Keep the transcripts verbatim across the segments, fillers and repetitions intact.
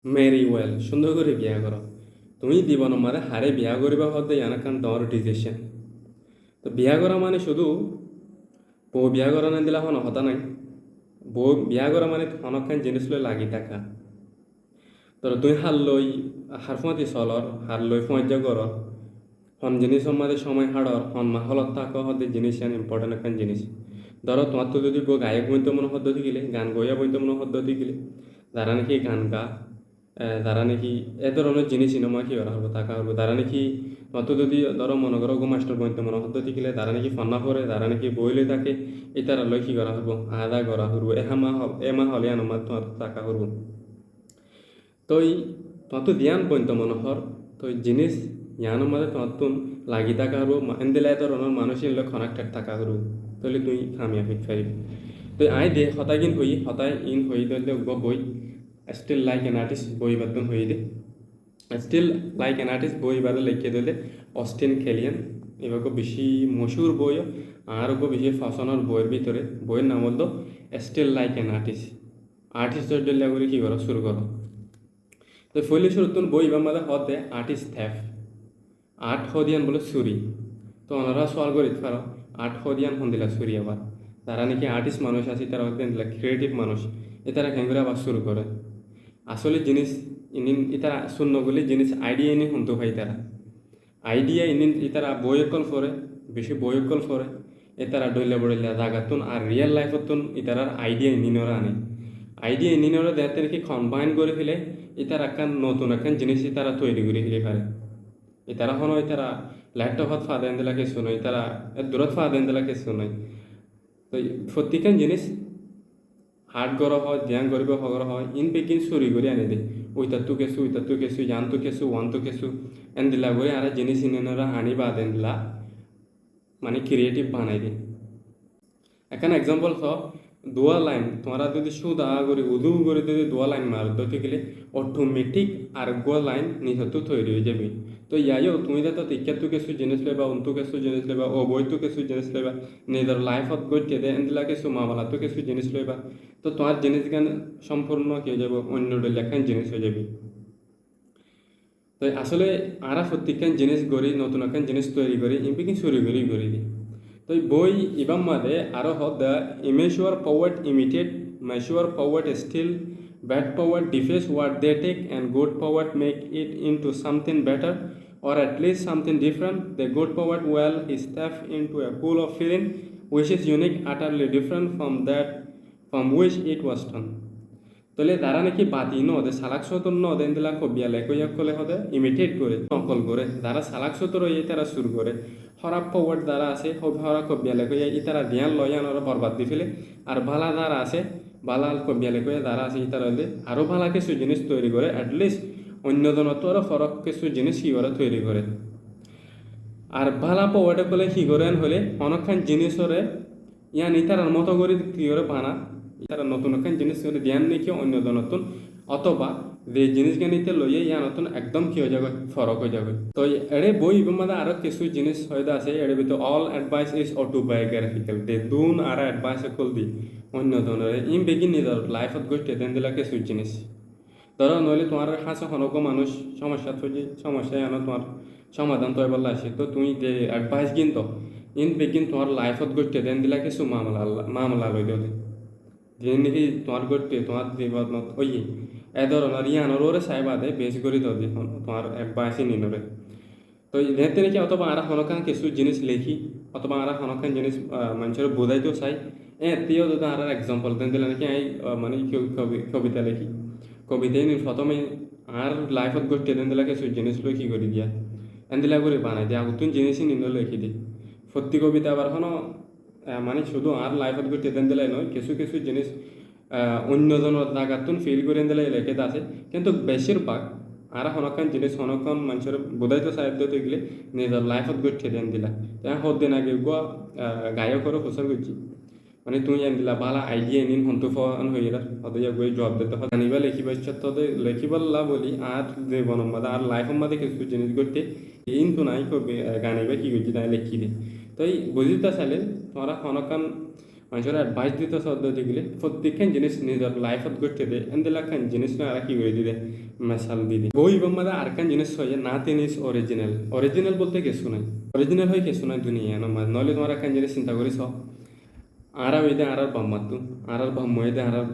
Marry well, cúndor gorí biyá goró. Tuñí zibonor mazé haré biyá goríba hoódde yián ekkán dhoóñr decision. Toi biyá gorá mane cúdu bou biyá gorá endilla honó hotá nái. Bou biyá gorá mane honó ekkán jiníc loi lagi táka. Dóro tuñí hár loi, hár fúañti solor, hár loi fúañijja goró, hon jinícor mazé cómoi háçor, hon mahólot táko hoódde jiníc yián important ekkán jiníc. Dóro tuáñttú zodi eggúa gayok bointo mone hoódde óigile, gan goiya bointo mone hoódde óigile, zará náki gan ga, e, zará náki e dóronor jiníc inór mazé ki gorá foribó, táka foribó. Zará náki tuáñttú zodi dóro mone goró eggúa mastor bointo mone hoódde óigile, zará náki fonná fore, zará náki boi loi táke, ítara loi ki gorá foribó, aáda gorá foribó. E mahól, e mahól yiánor mazé tuáñttú táka foribó. Toi tuáñttú ziyán bointo mone hoór, toi jiníc yiánor mazé tuáñttún lagi táka foribó, ma-, endilla e dóronor manúic ín loi connected táka foribó. Tóile tuñí kamiyab ói faribá. Toi aññí de hotágin hoiyí, hotá ín hoiyí dóilde eggúa boi, Steal Like an Artist boi ibáttún hoiyí de. Steal Like an Artist boi ibáre leikké dóilde Austin Kleon, ibá eggúa bicí mochúr boi, añár eggúa bicí fosónor boir bútore, boir nam óilde Steal Like an Artist. Artist ói dhoilla gorí ki goró, suri goró. Toi foila cúruttún boi ibár mazé hoódde art is theft. Art hoódde yián bóle suri. Toi onorá sual gorít faró, art hoódde yián hondilla suri abar. Zará náki artist manúic asé, ítara hoódde endilla creative manúic, ítara keéngorí abar suri goré? Asóle jiníc inín ítara suri no goillé jiníc idea inín hontú fai ítara? Idea inín ítara boi ókkol fore, bicí boi ókkol fore, ítara dhoilla bodhoilla zagattún ar real life ottún ítarar idea inínoré ané. Idea inínoré zeéñtte náki combine gorí féle, ítara ekkán notun ekkán jiníc ítara toiri gorí féli fare. Ítara honó ítara laptop ot fade endilla kessú nái, ítara eddurot fade endilla kessú nái. Toi fottíkkán jiníc art gorá hoó, ziyán goríba hoó gorá hoó, iín beggín suri gorí aní de. Uitattú kessú, uitattú kessú, yiánttu kessú, uánttu kessú, endilla gorí añára jiníc inínoré aní baade endilla, mane creative banai de. Ekkán example hoó, duwá line, tuáñra zodi cúda gorí, uzu gorí zodi duwá line maro dóite gile, automatic areggúa line nisottú toiri ói zaiboi. Toi yían yó tuñí zeto ikkáttú kessú jiníc loiba, untú kessú jiníc loiba, ó boittú kessú jiníc loiba, nizor life ot góitte de endilla kessú mamalattú kessú jiníc loiba, toi tuáñr jiníc gán sompurno ki ói zaiboi, oinno dhoilla ekkán jiníc ói zaiboi. Toi asóle añára fottíkkán jiníc gorí, notun ekkán jiníc toiri gorí, iín beggín suri gorí gorí di. Toi boi ibár mazé aró hoó, the immature poet imitate, mature poet steal, bad poet deface what they take, and good poet make it into something better, or at least something different. The good poet well is stepped into a pool of feeling which is unique, utterly different from that from which it was torn. Tóile zará náki bati nóde, salak sótur nóde, endilla kobbiya lekóiya ókkole hóde imitate goré, nokol goré. Zará salak sótur óiye, ítara sur goré. Hóraf poet zará asé, hó-, hóraf kobbiya lekóiya, ítara ziyán loi yíanoré borbad di féle. Ar bála zará asé, bála kobbiya lekóiya zará asé, ítara óilde aró bála kessú jiníc toiri goré, at least oinno zonottú aró forók kessú jiníc ki goré, toiri goré. Ar bála poet ókkole ki goré hoilé, honókkán jinícoré yían ítarar moto gorí ki goré bana, ítara notun ekkán jiníc gorí diyán né ki oinno zonottún, otóba ze jiníc gán íte loiyé yíanottún ekdom ki ói zagói, forók ói zagói. Toi eçé boi ibár mazé aró kessú jiníc hoóde asé, eçé bútore all advice is autobiographical. De dun añára advice ókkol di oinno zonoré, iín beggín nizor life ot góitte de endilla kessú jiníc. Dóro, noóile tuáñr hañsé honó uggwá manúic somoccát foijjé, somoccá yíanor tuáñr somadan toibálla aiccí, toi tuñí de advice gín do, iín beggín tuáñr life ot góitte de endilla kessú mamala, mamala loi dóde. Ziín náki tuáñr góitte, tuáñr zibonot óiye, e dóronor yíanor uore sai baade base gorí dóde tuáñr advice iínoré. Toi zeéñtte náki otóba añára honókkán kessú jiníc lekí, otóba añára honókkán jiníc, ah, maincóre buzáito sai, éeñtte yó zodi añárar example de endilla náki aññí, ah, mane ki kobi-, kobita lekí. Kobita iín fottóme añár life ot góitte de endilla kessú jiníc loi ki gorí diya, endilla gorí banai diya, agottún jiníc iín lekí di. Fottí kobita abar honó, ah, mane cúdu añár life ot góitte de endilla noó, kessú kessú jiníc ah, oinno zonor zagattún feel gorí endilla leké de asé. Kintu becir bák añára honókkán jiníc honókkán maincóre buzáito sai dóite gile nizor life ot góitte de endilla. Te hoddin age uggwá, ah, gayokore fusár goijjí. Mane tuñí endilla bála idea iín hontú fo an hoiyérar, hoóde uggwá juab dede, hoóde gan ibá lekíba iccá, hoóde lekíbolla bóli añár zibonor mazé, añár life or mazé kessú jiníc góitte, iín tún aññí kobi-, ah, gan ibá ki goijjí, aññí lekí de. Toi buzíto sailé tuáñra honókkán Manúcor advice dito soddo digile, fottikkán jinis nizor life ot goitte de, endilla ekkán jinis loi añára ki gorí di de, mesal di de. Boi ibár mazé arekkán jinis hoiye, nothing is original. Original bolte kessú nai. Original hoi kessú nai duniya no mazé. Noile tuáñra ekkán jinis sinta gorí so. Añára hoiye de añárar baf mattún, añárar baf ma hoiye de añárar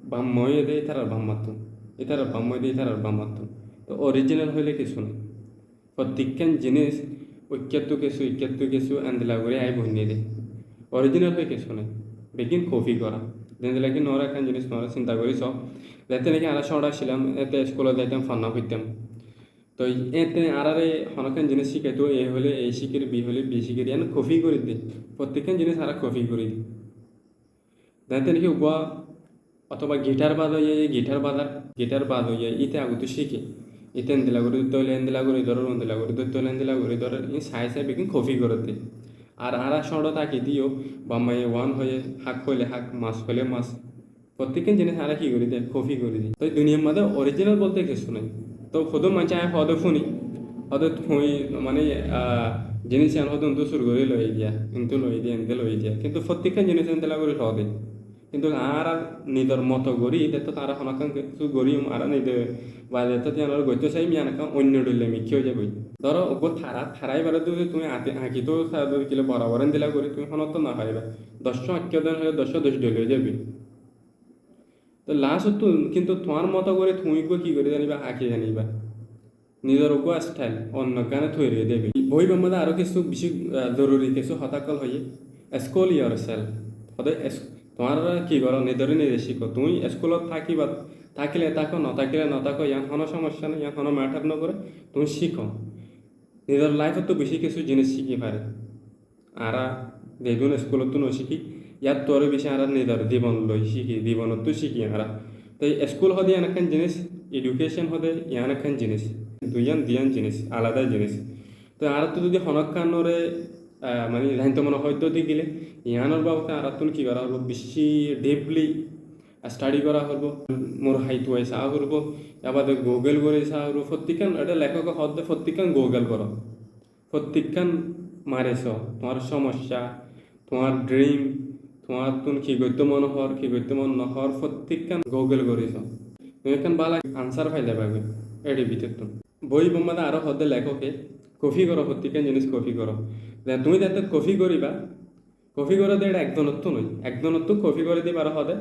baf ma hoiye de itarar baf mattún, itarar baf ma hoiye de itarar baf mattún. To original hoile kessú nai. Fottikkán jinis, uikkáttú kessú, uikkáttú kessú, endilla gorí ai boinné de. Original hoi kessú nai. Beggín copy gora. Zendilla ki tuáñra ekkán jinis tuáñra sinta gorí so. Zette naki añára cóñço accílam, ette school ot zaitam, fanna foittam. To ette añárare honokkán jinis cíkaito, A hoile A cíkir, B hoile B cíkir, iyan copy gorí de. Fottikkán jinis añára copy gorí de. Zette naki uggwá otóba guitar bazoiye, guitar bazar, guitar bazoiye, ite agottú cíke. Ite endilla gorí dóitto óile endilla gorí dórer, endilla gorí dóitto óile endilla gorí dórer, in sai sai beggín copy gorér de. Ar añára cóñço táki de yó, baf maye one hoiye, hák hoile hák, mas hoile mas. Fottikkán jinis añára ki gorí de, copy gorí de. To duniyar mazé original bolte kessú nai. To hodún maincé añí hoó de fúni, hoó de tuñí mane, ah, jinis iyan hoó de untú sur gorí loi diya, untú loi diya, endi loi diya. Kintu fottikkán jinis endilla gorí hoó de. Kintu añára nizor moto gorí, ite to añára honokkán kessú gorí, añára nize baade to iyan goittó sai, iyan ekkán oinno dhoilla mikká ói zagói. Dóro, uggwá tara, tara ibáre zodi tuñí añki, añkito sá de kile borabor endilla gorí tuñí honotto no fariba. Doccó añkké de hoile doccó doc dhoil ói zaibo. To last ottú kintu tuáñr moto gorí tuñí uggwá ki gorí zaniba, añki zaniba. Nizor uggwá style, onno gane toiyari ói zaibo. Boi ibár mazé aró kessú beci, ah, zoruri kessú hotá ókkol hoiye, school yourself. Hoó de es-, tuáñra ki goró, nizore nize cíko. Tuñí school ot tákiba, tákile táko, no tákile no táko, iyan hono somossa nai, iyan hono matter no gore, tuñí cíko. Nizor life ottú beci kessú jinis cíki fare. Añára zedún school ottú no cíki, yattú aró beci añára nizor zibon loi cíki, zibonottú cíki añára. Toi school hoó de iyan ekkán jinis, education hoó de iyan ekkán jinis. Duiyan duiyan jinis, alada jinis. Toi añárattú zodi honokkanore, ah, mane zainto mone hoó de gile, iyanor babote añárattún ki gora foribo? Beci deeply study gora foribo, mor haituai saá foribo, ebade Google gori saá foribo, fottikkán, ede lekóke hoó de fottikkán Google goro. Fottikkán mari so, tuáñr somossa, tuáñr dream, tuáñrattún ki goittó mone hoór, ki goittó mone no hoór, fottikkán Google gori so. Tuñí ekkán bála answer fai zaiba goi, ede bútottún. Boi ibár mazé aró hoó de lekóke, copy goro, fottikkán jinis copy goro. Ze tuñí zette copy goriba, copy gore de ede ekzonottú no, ekzonottú copy gore de ibáre hoó de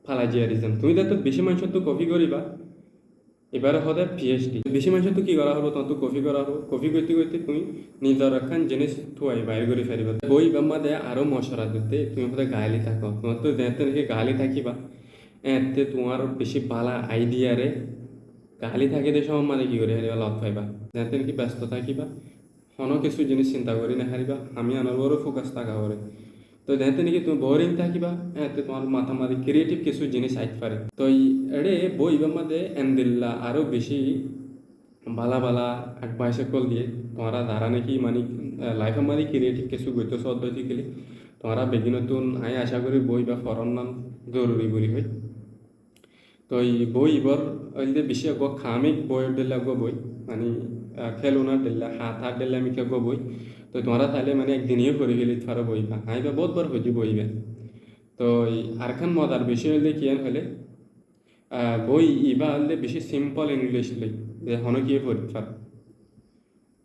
plagiarism. Tuñí zette beci maincóttu copy goriba, ibáre hoó de PhD. Beci maincóttu ki gora foribo? Tuáñttu copy gora foribo. Copy goitte goitte tuñí nizor ekkán jinis tuwai bair gori fariba. Boi ibár mazé aró mocuwara diyé de, tuñí hoó de gaáli táko. Tuáñttu zeéñtte naki gaáli tákiba, eéñtte tuáñr beci bála idea re gaáli táki de cómot mazé ki gori fariba, lot faiba. Zeéñtte naki besto tákiba, hono kessú jinis sinta gori no fariba, ham iyanor uore focus táka fore. Toi zeéñtte naki tuñí boring tákiba, eéñtte tuáñr matár mazé creative kessú jinis ai fare. Toi ede boi ibár mazé endilla aró beci bála bála advice ókkol diyé. Tuáñra zará naki mane, eh, life or mazé creative kessú goittó soó de óile, tuáñra beggúnottún añí acá gorí boi ibá foron nan zoruri gori hoi. Toi boi ibár óilde beci eggúa comic boi or dhoilla eggúa boi, mane, ah, khelona dhoilla, hátá dhoilla mikká eggúa boi. Toi tuáñra saile mane ek din yó fori félai faro boi ibá. Añí ibá bout bar foijjí boi ibá. Toi arekkán mozar beci óilde kiyán hoile, ah, boi ibá óilde beci simple English loi, ze hono kiyé fori faro.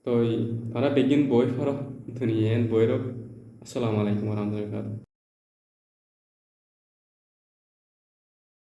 Toi tuáñra beggún boi foro, duniya iyan boi rok. Assalamu alaikum warahmatullahi wabarakatuh.